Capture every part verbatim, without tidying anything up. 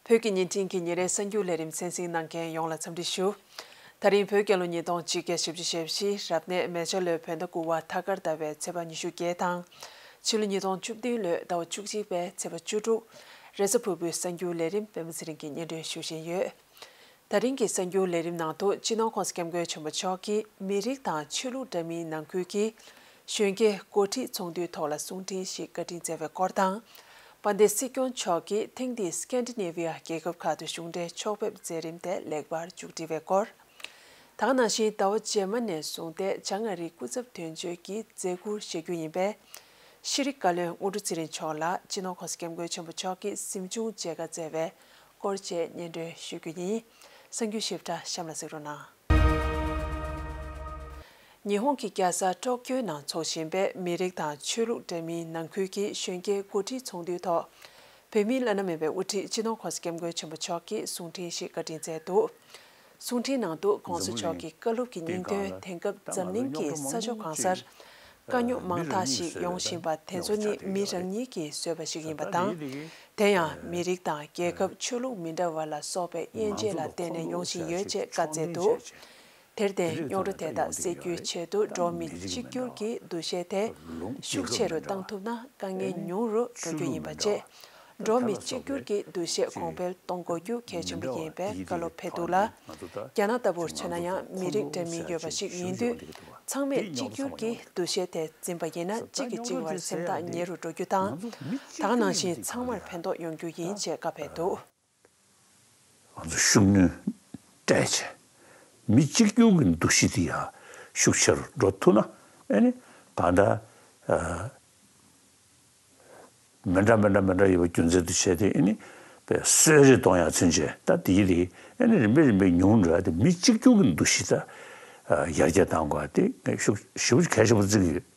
བོད་ཀྱི་བརྙན་འཕྲིན་གྱི་ཉིན་རེའི་གསར་འགྱུར་ལས་རིམ་གསན་གཟིགས་གནང་མཁན་ཡོངས་ལ་འཚམས་འདྲི་ཞུ། ད་རིང་བོད་རྒྱལ་ལོ་ཉིས་སྟོང་གཅིག་བརྒྱ་བཞི་བཅུ་ཞེ་བཞི་རབ་གནས་མེ་བྱ་ལོའི་བོད་ཟླ་དགུ་བ་ཐ་སྐར་ཟླ་བའི་ཚེས་པ་ཉི་ཤུ་བརྒྱད་དང་། ཕྱི་ལོ་ཉིས་སྟོང་བཅུ་བདུན་ལོའི་ཟླ་བ་བཅུ་གཅིག་པའི་ཚེས་པ་བཅུ་དྲུག་རེས་གཟའ་ཕུར་བུའི་གསར་འགྱུར་ལས་རིམ་པད་མ་ཚེ་རིང་གིས་སྙན་སྒྲོན་ཞུ་བཞིན་ཡོད། ད་རིང་གི་གསར་འགྱུར་ལས་རིམ་ནང་དུ་སྤྱི་ནོར་༸གོང་ས་༸སྐྱབས་མགོན་ཆེན་པོ་མཆོག་གིས་མི་རིགས་དང་ཆོས་ལུགས་འདྲ་མིན་ནང་ཁུལ་གྱི་གཞོན་སྐྱེས་འགོ་ཁྲིད་ཚོགས་འདུའི་ཐོག་ལ་གསུང་འཕྲིན་ཞིག་བཀའ་འཕྲིན་བསྩལ་བའི་སྐོར་དང་། དཔལ་ལྡན་སྲིད་སྐྱོང་མཆོག་གིས་ཐེངས་འདིའི་སྐན་ཌི་ནེ་བྷི་ཡ་རྒྱལ་ཁབ་ཁག་ཏུ་གཞུང་འབྲེལ་ཕྱོགས་ཕེབས་མཛད་རིམ་དེ་ལེགས་པར་མཇུག་སྒྲིལ་བའི་སྐོར། ད་ག་ནང་བཞིན་ཟླ་བ་རྗེས་མ་ནས་བཟུང་སྟེ་བྱང་ཨ་རིའི་སྐུ་ཚབ་དོན་གཅོད་ཀྱིས་མཛད་ཁུར་བཞེས་རྒྱུ་ཡིན་པས། ཤེས་རིག་བཀའ་བློན་དངོས་གྲུབ་ཚེ་རིང་མཆོག་ལ་སྤྱི་ནོར་༸གོང་ས་༸སྐྱབས་མགོན་ཆེན་པོ་མཆོག་གིས་གཟིམ་ཆུང་མཇལ་ཁ་བསྩལ་བའི་སྐོར་བཅས་སྙན་སྒྲོན་ཞུ་རྒྱུ་ཡིན། གསར་འགྱུར་ཞིབ་ཕྲ་གཤམ་ལ་གཟིགས་རོགས་གནང་། ཉི་ཧོང་གི་རྒྱལ་ས་ཊོ་ཀྱོའི་ནང་འཚོགས་བཞིན་པའི་མི་རིགས་དང་ཆོས་ལུགས་འདྲ་མིན་ནང་ཁུལ་གྱི་གཞོན་སྐྱེས་འགོ་ཁྲིད་ཚོགས་འདུའི་ཐོག་བོད་མིའི་བླ་ན་མེད་པའི་དབུ་ཁྲིད་སྤྱི་ནོར་༸གོང་ས་༸སྐྱབས་མགོན་ཆེན་པོ་མཆོག་གིས་གསུང་འཕྲིན་ཞིག་བཀའ་འཕྲིན་བསྩལ་འདུག་གསུང་འཕྲིན་ནང་དུ་༸གོང་ས་མཆོག་གིས་བཀའ་སློབ་ཀྱི་སྙིང་དོན། དེང་སྐབས་འཛམ་གླིང་གི་ས་ཕྱོགས་གང་སར་དཀའ་རྙོག་མང་དག་ཞིག་ཡོང་བཞིན་པ་དེ་ཚོ་ནི་མི་རང་ཉིད་ཀྱིས་བཟོས་པ་ཞིག་ཡིན་པ་དང་། དེ་ཡང་མི་རིགས་དང་རྒྱལ་ཁབ། ཆོས་ལུགས་མི་འདྲ་བ་ལ་སོགས་པའི་དབྱེ་འབྱེད་ལ་བརྟེན་ནས་ཡོང་བཞིན་ཡོད་ཅེས་བཀའ་སྩལ་འདུག་དེར་བརྟེན་རྙོག་དྲ་དེ་དག་སེལ་རྒྱུའི་ཆེད་དུ་འགྲོ་བ་མི་གཅིག་གྱུར་གྱི་འདུ་ཤེས་དེ་ཤུགས་ཆེ་རུ་བཏང་ཐུབ་ན་དཀའ་ངལ་ཉུང་རུ་འགྲོ་རྒྱུ་ཡིན་པ་བཅས། འགྲོ་བ་མི་གཅིག་གྱུར་གྱི་འདུ་ཤེས་གོང་འཕེལ་གཏོང་དགོས་རྒྱུ་གལ་ཆེན་པོ་ཡིན་པའི་བཀའ་སློབ་ཕེབས་འདུག་ལ། རྒྱ་ནག་ལྟ་བུར་མཚོན་ན་ཡང་མི་རིགས་འདྲ་མིན་ཡོད་པ་ཞིག་ཡིན་དུས། ཚང་མས་གཅིག་གྱུར་གྱི་འདུ་ཤེས་དེ་འཛིན་པ་ཡིན་ན་གཅིག་གིས་གཅིག་ལ་སེམས་ཐག་ཉེ་རུ་འགྲོ་རྒྱུ་དང་། ད་ག་ནང་བཞིན་ཚང་མར་ཕན་ཐོགས་ཡོང་རྒྱུ་ཡིན་ཅེས་བཀའ་ཕེབས་འདུག་ང་ཚོ་ཤུགས་སྣོན་སྤྲད་བྱས། མི་གཅིག་གྱུར་གྱི་འདུ་ཤེས་དེ་ཡང་ཤུགས་ཆེ་རུ་འགྲོ་ཐུབ་ན། ཨེ་ནི་གང་ལྟར་ཨ་མི་འདྲ་མི་འདྲ་མི་འདྲ་ཡོད་པ་རྒྱུ་མཚན་དུ་བྱས་ཏེ། ཨེ་ནི་པའི་གསོད་རེས་གཏོང་ཡ་ཚུན་ཆད་ད་དེའི་རིགས་ཨེ་ནི་རིམ་པས་རིམ་པས་ཉུང་འགྲོ་ཡ་དེ། མི་གཅིག་གྱུར་གྱི་འདུ་ཤེས་ད་ཡར་རྒྱས་གཏང་དགོས་ཡ་དེ་ངས་ཤུགས་ཞེ་པོ་གལ་ཆེན་པོ་བརྩི་གི་ཡོད།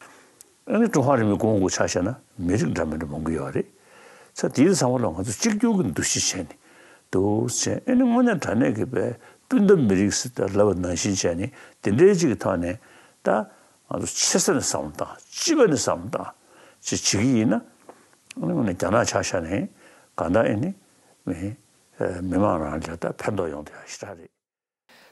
ཨ་ནི་ཀྲུང་ཧྭ་རིན་པོ་ཆེ་སྐུ་ངོ་སྐུ་ཆ་བཞག་ན་མི་རིགས་འདྲ་མི་འདྲ་མང་པོ་ཡོད་རེད། ས་དེའི་ཚང་མ་ལ་ང་ཚོ་གཅིག་གྱུར་གྱི་འདུ་ཤེས་བྱས་ནས་འདུག་ཟེར། ཨ་ནི་དངོས་གནས་དྲང་གནས་ཀྱི་པའི་སྤུན་ཟླ་མི་རིགས་ཟེར་ད་ལབ་པ་ནང་བཞིན་བྱས་ནས་དེ་འདྲའི་ཅིག་གི་ཐོག་ནས་ད་ང་ཚོ་ཆེ་ས་ནས་བསམ་བློ་བཏང་། སྤྱི་པ་ནས་བསམ་བློ་བཏང་ཅིག་བྱེད་ཀྱི་ཡིན་ན། ཨ་ནི་དངོས་གནས་རྒྱ་ནག་ཆ་བཞག་ནས་གང་ལྟར་ཨ་ནི་མི་མི་མང་རང་ལ་ད་ཕན་ཐོགས་ཡོང་བསྡད་ཡ་ཞེ་དྲག་རེད།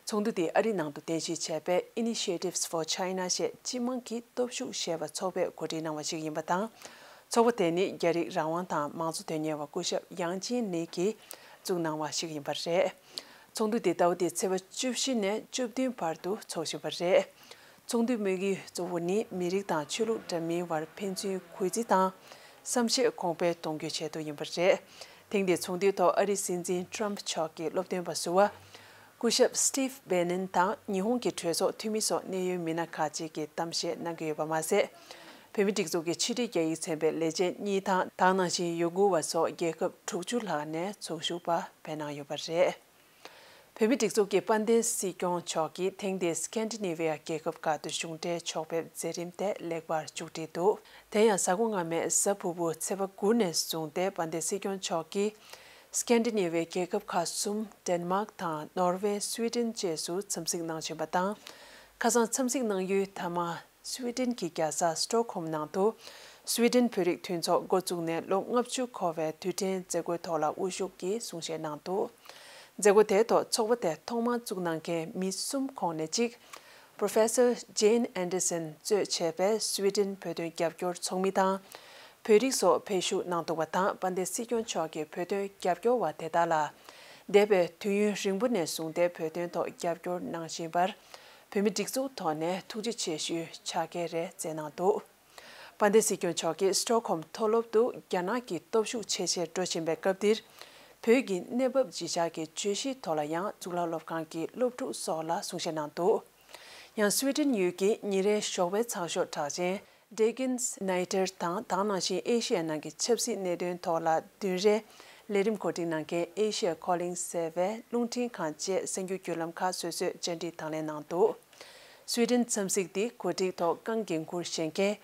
ཚོགས་འདུ་དེ་ཨ་རི་ནང་དུ་རྟེན་གཞི་བྱས་པའི་Initiatives for China ཞེས་སྤྱི་དམངས་ཀྱི་སྟོབས་ཤུགས་ཞེས་པ་ཚོགས་པས་གོ་སྒྲིག་གནང་བ་ཞིག་ཡིན་པ་དང་། ཚོགས་པ་དེ་ནི་རྒྱ་རིགས་རང་དབང་དང་མང་གཙོ་དོན་གཉེར་བ་སྐུ་ཞབས་ཡང་ཅིན་ལི་གིས་བཙུགས་གནང་བ་ཞིག་ཡིན་པ་རེད། ཚོགས་འདུ་དེ་ཟླ་བ་འདིའི་ཚེས་པ་བཅུ་བཞི་ནས་བཅུ་བདུན་བར་དུ་འཚོགས་བཞིན་པ་རེད། ཚོགས་འདུའི་དམིགས་ཡུལ་གཙོ་བོ་ནི་མི་རིགས་དང་ཆོས་ལུགས་འདྲ་མིན་བར་ཕན་ཚུན་གུས་བརྩི་དང་། བསམ་ཤེས་གོང་འཕེལ་གཏོང་རྒྱུའི་ཆེད་དུ་ཡིན་པ་རེད། ཐེངས་འདིའི་ཚོགས་འདུའི་ཐོག་ཨ་རིའི་སྲིད་འཛིན་ཊམ་མཆོག་གི་སློབ་སྟོན་པ་ཟུར་པ་སྐུ་ཞབས་Steve Bannon དང་ཉི་ཧོང་གི་གྲོས་ཚོགས་འཐུས་མི་སོགས་གནད་ཡོད་མི་སྣ་ཁག་ཅིག་གིས་གཏམ་བཤད་གནང་གི་ཡོད་པ་མ་ཟད། བོད་མིའི་སྒྲིག་འཛུགས་ཀྱི་ཕྱི་དྲིལ་རྒྱ་ཡིག་ཚན་པའི་ལས་བྱེད་གཉིས་དང་། ད་ག་ནང་བཞིན་ཡུ་གུར་བ་སོགས་རྒྱལ་ཁབ་དྲུག་ཅུ་ལྷག་ནས་ཚོགས་ཞུགས་པ་ཕེབས་གནང་ཡོད་པ་རེད། བོད་མིའི་སྒྲིག་འཛུགས་ཀྱི་དཔལ་ལྡན་སྲིད་སྐྱོང་མཆོག་གིས་ཐེངས་འདིའི་སྐན་ཌི་ནེ་བི་ཡ་རྒྱལ་ཁབ་ཁག་ཏུ་གཞུང་འབྲེལ་ཕྱོགས་ཕེབས་མཛད་རིམ་དེ་ལེགས་པར་མཇུག་སྒྲིལ་འདུག་དེ་ཡང་གཟའ་འཁོར་སྔ་མའི་གཟའ་ཕུར་བུ་ཚེས་པ་དགུ་ནས་བཟུང་སྟེ་དཔལ་ལྡན་སྲིད་སྐྱོང་མཆོག་གིས་སྐན་ཌི་ནེ་བི་ཡ་རྒྱལ་ཁབ་ཁག་གསུམ་ཌེན་མཱག་དང་ནོར་ཝེ། སུའི་ཌེན་བཅས་སུ་འཚམས་གཟིགས་གནང་བཞིན་པ་དང་། ཁ་སང་འཚམས་གཟིགས་གནང་ཡུལ་མཐའ་མ། སུའི་ཌེན་གྱི་རྒྱལ་ས་སི་ཊོག་ཧོམ་ནང་དུ་སུའི་ཌེན་བོད་རིགས་མཐུན་ཚོགས་འགོ་བཙུགས་ནས་ལོ་ལྔ་བཅུ་འཁོར་བའི་དུས་དྲན་མཛད་སྒོའི་ཐོག་ལ་དབུ་བཞུགས་ཀྱིས་གསུང་བཤད་གནང་འདུག་མཛད་སྒོ་དེའི་ཐོག་ཚོགས་པ་དེ་ཐོག་མར་བཙུགས་གནང་མཁན་མི་གསུམ་ཁོངས་ནས་གཅིག Professor Jane Anderson གཙོས་བྱས་པའི་སུའི་ཌེན་བོད་དོན་རྒྱབ་སྐྱོར་ཚོགས་མི་དང་། བོད་རིགས་སོགས་ཕེབས་ཞུགས་གནང་འདུག་པ་དང་། དཔལ་ལྡན་སྲིད་སྐྱོང་མཆོག་གིས་བོད་དོན་རྒྱབ་སྐྱོར་བ་དེ་དག་ལ། འདས་པའི་དུས་ཡུན་རིང་པོ་ནས་བཟུང་སྟེ་བོད་དོན་ཐོག་རྒྱབ་སྐྱོར་གནང་བཞིན་པར། བོད་མི་སྒྲིག་འཛུགས་ཐོག་ནས་ཐུགས་རྗེ་ཆེ་ཞུའི་ཕྱག་འཁྱེར་རེ་སྩལ་གནང་འདུག་དཔལ་ལྡན་སྲིད་སྐྱོང་མཆོག་གིས་སི་ཊོག་ཧོམ་མཐོ་སློབ་ཏུ་རྒྱ་ནག་གི་སྟོབས་ཤུགས་ཇེ་ཆེར་འགྲོ་བཞིན་པའི་སྐབས་འདིར། བོད་ཀྱི་གནས་བབ་གཞིར་བཞག་གི་བརྗོད་གཞིའི་ཐོག་ལ་ཡང་གཙུག་ལག་སློབ་ཁང་གི་སློབ་ཕྲུག་སོགས་ལ་གསུང་བཤད་གནང་འདུག་ཡང་སུའི་ཌེན་ཡུལ་གྱི་ཉིན་རེའི་ཞོགས་པའི་ཚགས་ཤོག་གྲགས་ཅན་Dagens Nyheter དང་། ད་ག་ནང་བཞིན་ཨེ་ཤི་ཡ་ནང་གི་ཆབ་སྲིད་གནད་དོན་ཐོག་ལ་བདུན་རེ་ལས་རིམ་གོ་སྒྲིག་གནང་མཁན་Asia Calling ཟེར་བའི་རླུང་འཕྲིན་ཁང་བཅས་གསར་འགྱུར་བརྒྱུད་ལམ་ཁག་སོ་སོས་བཅར་འདྲི་དང་ལེན་གནང་འདུག་སུའི་ཌེན་འཚམས་གཟིགས་འདི་གོ་སྒྲིག་ཐོག་རྐང་འགན་འཁུར་བཞེས་མཁན་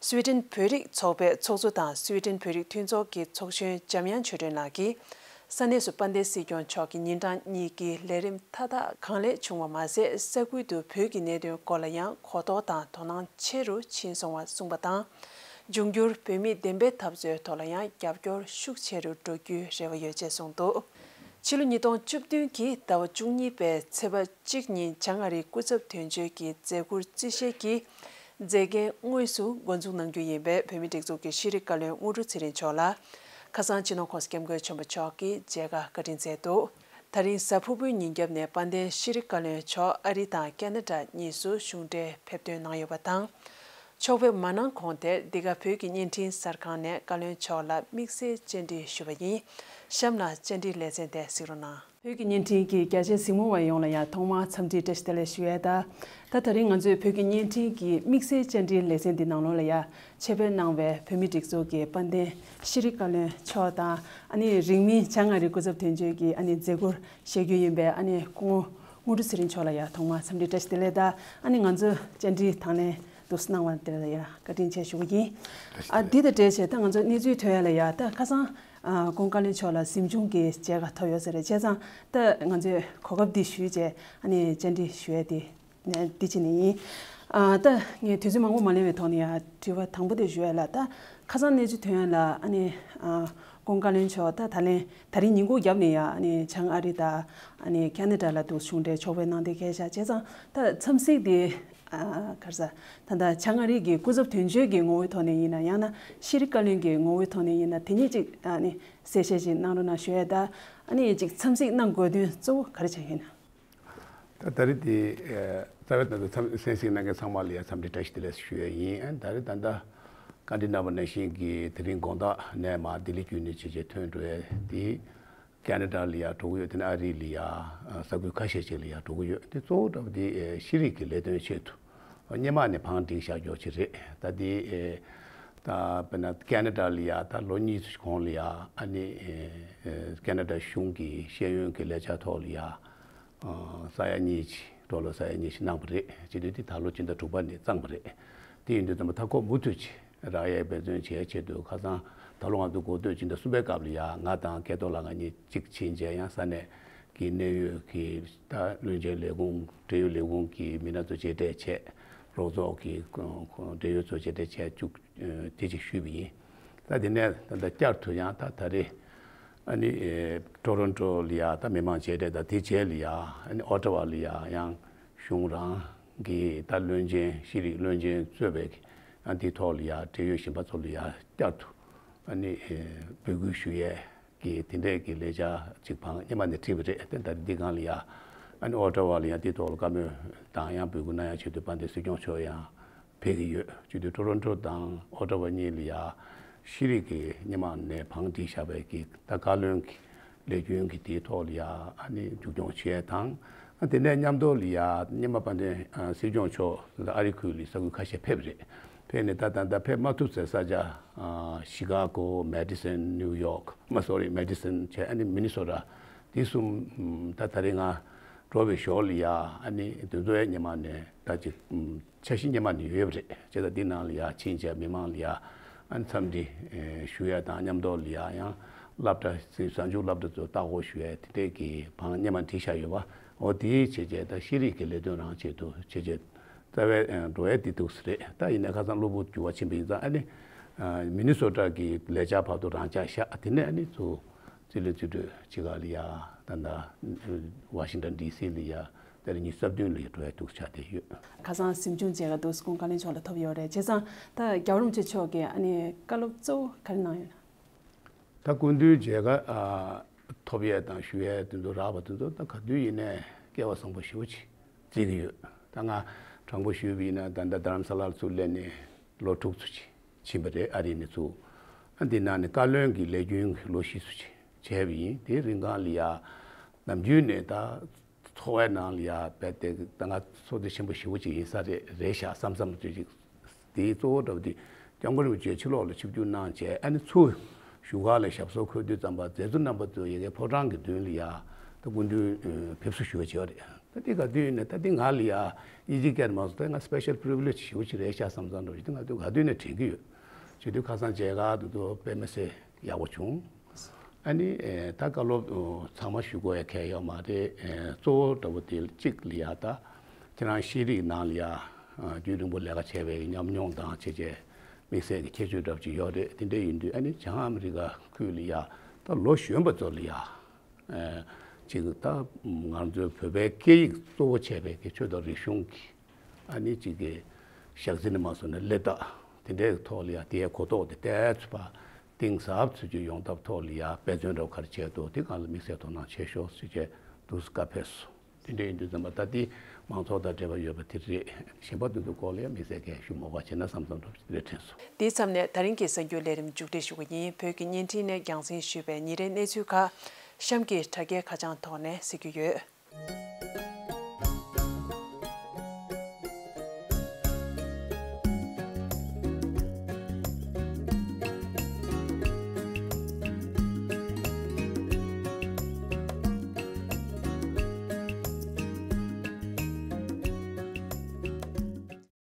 སུའི་ཌེན་བོད་རིགས་ཚོགས་པའི་ཚོགས་གཙོ་དང་སུའི་ཌེན་བོད་རིགས་མཐུན་ཚོགས་ཀྱི་ཚོགས་གཞོན་འཇམ་དབྱངས་ཆོས་སྒྲོན་ལགས་ཀྱིས། ས་གནས་སུ་དཔལ་ལྡན་སྲིད་སྐྱོང་མཆོག་གི་ཉིན་གྲངས་གཉིས་ཀྱི་ལས་རིམ་མཐའ་དག་གང་ལེགས་བྱུང་བ་མ་ཟད། ས་ཁུལ་དུ་བོད་ཀྱི་གནད་དོན་སྐོར་ལ་ཡང་གོ་རྟོགས་དང་དོ་སྣང་ཆེ་རུ་ཕྱིན་སོང་བ་གསུངས་པ་དང་། འབྱུང་འགྱུར་བོད་མིའི་བདེན་པའི་འཐབ་རྩོད་ཐོག་ལ་ཡང་རྒྱབ་སྐྱོར་ཤུགས་ཆེ་རུ་འགྲོ་རྒྱུའི་རེ་བ་ཡོད་ཅེས་གསུངས་འདུག་ཕྱི་ལོ་ཉིས་སྟོང་བཅུ་བདུན་གྱི་ཟླ་བ་བཅུ་གཉིས་པའི་ཚེས་པ་གཅིག་ཉིན་བྱང་ཨ་རིའི་སྐུ་ཚབ་དོན་གཅོད་ཀྱི་མཛད་ཁུར་རྩིས་བཞེས་ཀྱིས་མཛད་འགན་དངོས་སུ་འགོ་འཛུགས་གནང་རྒྱུ་ཡིན་པས། བོད་མིའི་སྒྲིག་འཛུགས་ཀྱི་ཤེས་རིག་བཀའ་བློན་དངོས་གྲུབ་ཚེ་རིང་མཆོག་ལ་ཁ་སང་སྤྱི་ནོར་༸གོང་ས་༸སྐྱབས་མགོན་ཆེན་པོ་མཆོག་གིས་མཇལ་ཁ་བཀའ་དྲིན་སྩལ་འདུག་ད་རིང་གཟའ་ཕུར་བུའི་ཉིན་རྒྱབ་ནས་དཔལ་ལྡན་ཤེས་རིག་བཀའ་བློན་མཆོག་ཨ་རི་དང་ཁེ་ན་ཌ་གཉིས་སུ་གཞུང་འབྲེལ་ཕེབས་ཐོན་གནང་ཡོད་པ་དང་། མཆོག་ཕེབས་མ་གནང་གོང་དེར་འདི་ག་བོད་ཀྱི་བརྙན་འཕྲིན་གསར་ཁང་ནས་བཀའ་བློན་མཆོག་ལ་དམིགས་བསལ་བཅར་འདྲི་ཞུས་པ་ཡིན། གཤམ་ལ་བཅར་འདྲིའི་ལེ་ཚན་དེ་གཟིགས་རོགས་གནང་། བོད་ཀྱི་བརྙན་འཕྲིན་གྱི་རྒྱ་ཆེའི་གཟིགས་མོ་བ་ཡོངས་ལ་ཡང་ཐོག་མར་འཚམས་འདྲིའི་བཀྲ་ཤིས་བདེ་ལེགས་ཞུ་ཡས་དང་། ད་ད་རིང་ང་ཚོའི་བོད་ཀྱི་བརྙན་འཕྲིན་གྱི་དམིགས་བསལ་བཅར་འདྲིའི་ལེ་ཚན་འདི་ནང་ལོགས་ལ་ཡང་ཆེད་ཕེབས་གནང་བའི་བོད་མིའི་སྒྲིག་འཛུགས་ཀྱི་དཔལ་ལྡན་ཤེས་རིག་བཀའ་བློན་མཆོག་དང་། ཨ་ནི་རིང་མིན་བྱང་ཨ་རིའི་སྐུ་ཚབ་དོན་གཅོད་ཀྱི་ཨ་ནི་མཛད་ཁུར་བཞེས་རྒྱུ་ཡིན་པའི་ཨ་ནི་སྐུ་ངོ་དངོས་གྲུབ་ཚེ་རིང་མཆོག་ལ་ཡང་ཐོག་མར་འཚམས་འདྲིའི་བཀྲ་ཤིས་བདེ་ལེགས་དང་། ཨ་ནི་ང་ཚོའི་བཅར་འདྲི་དང་ལེན་འདུག་སེ་གནང་བ་དེ་ལ་ཡང་བཀའ་དྲིན་ཆེ་ཞུ་གི་ཡིན། ཨ་འདི་དང་འབྲེལ་བྱས་ད་ང་ཚོ་གནས་ཚུལ་ཐོན་ཡ་ལ་ཡ་ད་ཁ་སང་ཨ་༸གོང་བཀའ་བློན་མཆོག་ལ་གཟིམ་ཆུང་གི་མཇལ་ཁ་ཐོབ་ཡོད་ས་རེད། བྱས་ཙང་ད་ང་ཚོས་གོ་སྐབས་འདི་ཞུས་བྱས་ཨ་ནི་བཅར་འདྲི་ཞུ་ཡ་དེ་འདི་བྱས་ནས་ཡིན། ཨ་ད་ངས་དུས་ཚོད་མང་པོ་མ་ལེན་པའི་ཐོག་ནས་ཡ་དྲི་བ་དང་པོ་དེ་ཞུ་ཡ་ལ། ད་ཁ་སང་གནས་ཚུལ་ཐོན་ཡ་ལ་ཨ་ནི་ཨ་༸གོང་བཀའ་བློན་མཆོག་ད་ད་ལན་ད་རིང་ཉིན་གུང་རྒྱབ་ནས་ཡ་ཨ་ནི་བྱང་ཨ་རི་དང་ཨ་ནི་ཁེ་ན་ཌ་ལ་འདུག་གཞུང་འབྲེལ་ཕྱོགས་ཕེབས་གནང་བསྡད་མཁན་ཤག་བྱས་ཙང་ད་འཚམས་གཟིགས་དེ། ཨ་ག་རེ་ཟ། ད་ལྟ་བྱང་ཨ་རི་གི་སྐུ་ཚབ་དོན་གཅོད་ཀྱི་ངོ་བོའི་ཐོག་ནས་ཡིན་ན་ཡང་ན་ཤེས་རིག་བཀའ་བློན་གྱི་ངོ་བོའི་ཐོག་ནས་ཡིན་ན་དེ་ཉིད་ཅིག་ཨ་ནི་གསལ་བཤད་ཅིག་གནང་རོགས་གནང་ཞུ་ཡ་ད། ཨ་ནི་ཅིག་འཚམས་གཟིགས་གནང་དགོས་དོན་གཙོ་བོ་ག་རེ་ཆགས་ཡིན་ན། ད་ད་རེས་དེ་རྩ་བའི་ད་ལྟ་འཚམས་གཟིགས་གནང་མཁན་ཚང་མ་ལ་ཡ་འཚམས་འདྲི་བཀྲ་ཤིས་བདེ་ལེགས་ཞུ་ཡ་ཡིན། ཨ་ད་རེས་ད་ལྟ་བཀའ་འདྲི་གནང་བ་ནང་བཞིན་གྱི་དེ་རིང་དགོང་དག་ནས་མར་ལྡི་ལི་བརྒྱུད་ནས་བྱས་བྱས་ཐོན་འགྲོ་ཡ་དེ། ཁེ་ན་ཌ་ལ་ཡ་འགྲོ་གི་ཡོད། དེ་ནས་ཨ་རི་ལ་ཡ་ས་ཁུལ་ཁ་ཤས་ཅིག་ལ་ཡ་འགྲོ་གི་ཡོད། དེ་གཙོ་བོ་འདྲ་པོ་དེ་ཤེས་རིག་གི་ལས་དོན་ཆེད་དུ་སྔོན་མ་ནས་བང་བསྒྲིགས་བཞག་ཡོད་ཅིག་རེད། ད་དེ་ད་དཔེར་ན་ཁེ་ན་ཌ་ལ་ཡ་ད་ལོ་གཉིས་གོང་ལ་ཡ་ཨ་ནི་ཁེ་ན་ཌ་གཞུང་གི་ཤེས་ཡོན་གྱི་ལས་འཆར་ཐོག་ལ་ཡ་ས་ཡ་གཉིས་ཀྱི་ཌོ་ལར་ས་ཡ་གཉིས་ཤིག་གནང་བ་རེད། བྱེད་དུས་དེ་ད་ལོ་སྤྱི་ཟླ་དྲུག་པ་ནས་བརྩམས་པ་རེད། དེ་ཡིན་དུས་ཙམ་པ་མཐའ་འཁོར་མུ་མཐུད་ཀྱི་རག་ཡའི་འབད་བརྩོན་བྱེད་ཆེད་དུ་ཁ་སང་ད་ལོ་ང་ཚོ་འགོ་སྟོད་སྤྱི་ཟླ་གསུམ་པའི་སྐབས་ལ་ཡ་ང་དང་སྐལ་རྡོར་ལགས་ང་གཉིས་གཅིག་ཕྱིན་བྱས་ཡང་ས་གནས་ཀྱི་གནད་ཡོད་ཀྱི་ད་བློན་ཆེན་ལས་ཁུངས་འབྲེལ་ཡོད་ལས་ཁུངས་ཀྱི་མི་སྣ་ཚོ་མཇལ་འཕྲད་བྱས། རོགས་ཚོགས་ཀྱི་འབྲེལ་ཡོད་ཚོ་མཇལ་འཕྲད་བྱས་བཅུག་དེ་ཅིག་ཞུས་པ་ཡིན། ད་དེ་ནས་ད་ལྟ་བསྐྱར་དུ་ཡང་ད་ད་རེས་ཨ་ནི་ཊོ་རོན་ཊོ་ལ་ཡ་ད་མི་མང་མཇལ་འཕྲད་དང་དེ་རྗེས་ལ་ཡ་ཨ་ནི་ཨོ་ཊ་ཝ་ལ་ཡ་ཡང་གཞུང་རང་གི་ད་བློན་ཆེན་ཤེས་རིག་བློན་ཆེན་གཙོས་པའི་ཨ་འདི་ཐོག་ལ་ཡ་འབྲེལ་ཡོད་གཞན་པ་ཚོ་ལ་ཡ་བསྐྱར་དུ་ཨ་ནི་འབོད་སྐུལ་ཞུ་ཡས་ཀྱི་དེ་འདྲས་ཀྱི་ལས་འཆར་ཅིག་བང་སྔོན་མ་ནས་བྲིས་པ་རེད། དེ་ད་འདི་སྒང་ལ་ཡ་ཨ་ནི་ཨོ་ཊ་ཝ་ལ་ཡ་འདི་ཐོག་ལ་བཀའ་མོལ་དང་ཡང་འབོད་སྐུལ་གནང་ཡ་ཆེད་དུ་དཔལ་ལྡན་སྲིད་སྐྱོང་མཆོག་ཡང་ཕེབས་ཀྱི་ཡོད། བྱེད་དུས་ཊོ་རོན་ཊོ་དང་ཨོ་ཊ་ཝ་གཉིས་ལ་ཡ་ཤེས་རིག་གི་སྔོན་མ་ནས་བང་བསྒྲིགས་བཞག་པའི་གི་ད་བཀའ་བློན་གྱི་ལས་རྒྱུན་གྱི་དེའི་ཐོག་ལ་ཡ་ཨ་ནི་མཇུག་སྐྱོང་བྱས་དང་། ཨ་དེ་ནས་མཉམ་དུ་ལ་ཡ་སྔོན་མ་དཔལ་ལྡན་ཨ་སྲིད་སྐྱོང་མཆོག་ཨ་རི་ཁུལ་ལ་ས་ཁུལ་ཁ་ཤས་ཕེབས་རེད། ཕེབས་ནས་ད་ད་ལྟ་ཕེབས་མ་ཐུབ་ཚེ་ས་ཆ་ཨ་ཤི་ཀ་གོ། མེ་ཌི་སོན། ནིའུ་ཡོག་མ་སོ་རི། མེ་ཌི་སོན་བྱས་ཨ་ནི་མི་ནི་སོ་ཊ། དེ་གསུམ་ད་ད་རེས་ང་འགྲོ་བའི་ཞོར་ལ་ཡ་ཨ་ནི་དེ་ཚོའི་སྔོན་མ་ནས་ད་ཅིག་འཆར་གཞི་སྔོན་མ་ནས་ཡོད་པ་རེད། བྱས་ཙང་འདི་ནང་ལ་ཡ་ཕྱིན་བྱས་མི་མང་ལ་ཡ་ཨ་ནི་འཚམས་འདྲི་ཞུ་ཡ་དང་མཉམ་དུ་ལ་ཡ་ཡང་སློབ་གྲྭ་གཟའ་མཇུག་སློབ་གྲྭ་ཚོ་ལྟ་སྐོར་ཞུ་ཡ་དེ་འདྲས་ཀྱི་བང་སྔོན་མ་བསྒྲིགས་བཞག་ཡོད་པ། འོ་དེའི་བྱས་རྗེས་ད་ཤེས་རིག་གི་ལས་དོན་རང་ཆེད་དུ་བྱས་རྗེས་རྩ་བའི་འགྲོ་ཡ་དེ་འདུག་སེ་རེད། ད་ཡིན་ན་ཁ་སང་གློ་བུར་འགྱུར་བ་ཕྱིན་པ་ཡིན་ཙང་ཨ་ནི་མི་ནི་སོ་ཊ་གི་ལས་འཆར་བར་དུ་རང་འཇགས་བཞག་དེ་ནས་ཨ་ནི་ཚུར་རྩིས་ལེན་རྩིས་སྤྲོད་བྱེད་ག་ལ་ཡ་ད་ལྟ་ཝ་ཤིང་ཊོན་ཌི་སི་ལ་ཡ་ད་རེས་ཉི་ཤུ་རྩ་བདུན་ལ་ཡ་འགྲོ་ཡ་འདུག་ཆགས་བསྡད་ཡོད། ཁ་སང་གཟིམ་ཆུང་མཇལ་ཁ་འདུག་སེ་༸གོང་བཀའ་བློན་མཆོག་ལ་ཐོབ་ཡོད་རེད། བྱས་ཙང་ད་རྒྱལ་བ་རིན་པོ་ཆེ་མཆོག་གིས་ཨ་ནི་བཀའ་སློབ་གཙོ་བོ་ག་རེ་གནང་ཡོད་ན། ད་སྐུ་མདུན་མཇལ་ཁ་ཨ་ཐོབ་ཡས་དང་ཞུ་ཡས་དེ་ཚོ་རག་པ་དེ་ཚོ་ད་ག་དུས་ཡིན་ནའི་སྐལ་བ་བཟང་པོ་ཞེ་པོ་ཅིག་བརྩི་གི་ཡོད། ད་ང་དྲང་པོ་ཞུས་པ་ཡིན་ན་ད་ལྟ་རྡ་རམ་ས་ལར་ཚུར་སླེབས་ནས་ལོ་དྲུག་ཙམ་ཅིག་ཕྱིན་པ་རེད། ཨ་རི་ནས་ཚུར། ཨ་འདི་ནང་ནས་བཀའ་བློན་གྱི་ལས་རྒྱུན་གྱི་ལོ་བཞི་ཙམ་ཅིག་བྱས་པ་ཡིན། དེའི་རིང་གང་ལ་ཡ་ནམ་རྒྱུན་ནས་ད་འཚོ་བའི་ནང་ལ་ཡ་རྦད་དེ་ད་ང་ཚོགས་འདུ་ཆེན་པོ་ཞེ་པོ་ཅིག་ཡིན་ས་རེད་རེད་ཤག་བསམ་བསམ་ཅིག་ཅིག་དེའི་གཙོ་བོ་འདྲ་བོ་དེ་༸སྐྱབས་མགོན་རིན་པོ་ཆེ་ཕྱི་ལོགས་ལ་ཆིབས་བསྒྱུར་གནང་བྱས་ཨ་ནི་ཚུར་བཞུགས་སྒར་ལ་ཞབས་སོར་འཁོད་དུས་ཙམ་པ་མཛད་གཙོ་རྣམ་པ་ཚོ་ཡ་གིའི་ཕོ་བྲང་གི་མདུན་ལ་ཡ་ད་སྐུ་མདུན་ཕེབས་བསུ་ཞུ་བ་བྱས་པ་རེད། ད་དེ་ག་དུས་ཡིན་ནའི་ད་དེ་ང་ལ་ཡ་དབྱིན་ཇི་སྐད་མ་སོང་ད་ང་སི་པེ་ཤལ་པི་རི་ཝི་ལེཇ་ཞེ་པོ་ཅིག་རེད་ཤག་བསམ་བསམ་འདྲ་བོ་ཞིག་ད་ང་དུས་ག་དུས་ནས་དྲན་གྱི་ཡོད། བྱེད་དུས་ཁ་སང་མཇལ་ཁ་དུ་དུ་དཔེ་མི་སྲིད་ཡག་པོ་བྱུང་། ཨ་ནི་ཨེ་ད་བཀའ་སློབ་ཚང་མ་ཞུ་དགོས་ཡ་གང་ཡོད་མ་རེད། ཨེ་གཙོ་བོ་འདྲ་བོ་དེ་གཅིག་ལ་ཡ་ད་ཁྱེད་རང་ཤེས་རིག་ནང་ལ་ཡ་རྒྱུན་རིང་པོ་ལས་ཀ་བྱས་པའི་ཉམས་མྱོང་དང་བྱས་རྗེས་དམིགས་བསལ་གྱི་ཁྱད་ཆོས་འདྲ་བོ་ཅིག་ཡོད་རེད། དེ་འདྲ་ཡིན་དུས་ཨ་ནི་བྱང་ཨ་མི་རི་ཀ་ཁུལ་ལ་ཡ་ད་ལོ་གཞོན་པ་ཚོ་ལ་ཡ་ ཨ་ཅིག་ད་ང་ཚོའི་བོད་པའི་སྐད་ཡིག་གཙོ་བོ་བྱས་པའི་གི་ཆོས་དང་རིག་གཞུང་གི་ཨ་ནི་ཅིག་གི་ཞག་རྩི་ནས་མ་སོང་ནས་སླེབས་ད་དེ་འདྲའི་ཐོག་ལ་ཡ་དེའི་གོ་རྟོགས་དེ་ཏོག་ཙམ་གཏིང་ཟབ་ཚུལ་གྱི་ཡོང་ཐབས་ཐོག་ལ་ཡ་དཔེ་མཚོན་འདྲ་བོ་ག་རེ་བྱས་འདུག་དེ་སྒང་ལ་དམིགས་བསལ་དོ་སྣང་བྱེད་ཤོག་ཟེར་བྱས་འདུག་སེ་བཀའ་ཕེབས་སོང་། དེ་འདྲ་ཡིན་དུས་ཙམ་པ་ད་དེ་མང་ཚོགས་དང་འབྲེལ་བ་ཡོད་པ་དེ་རེད། གཞན་པ་དེ་ཚོ་སྐོར་ལ་ཡང་དམིགས་བསལ་གྱི་ཞུ་མ་དགོས་པ་བྱས་ན་བསམ་བསམ་འདྲ་པོ་ཞིག་རེད་དྲན་སོང་། དེའི་མཚམས་ནས་ད་རིང་གི་གསར་འགྱུར་ལས་རིམ་མཇུག་སྒྲིལ་ཞུ་གི་ཡིན། བོད་ཀྱི་བརྙན་འཕྲིན་ནས་རྒྱང་སྲིང་ཞུས་པའི་ཉིན་རེའི་གནས་ཚུལ་ཁག་གཤམ་གྱི་དྲ་རྒྱའི་ཁ་བྱང་ཐོག་ནས་གཟིགས་རྒྱུ་ཡོད།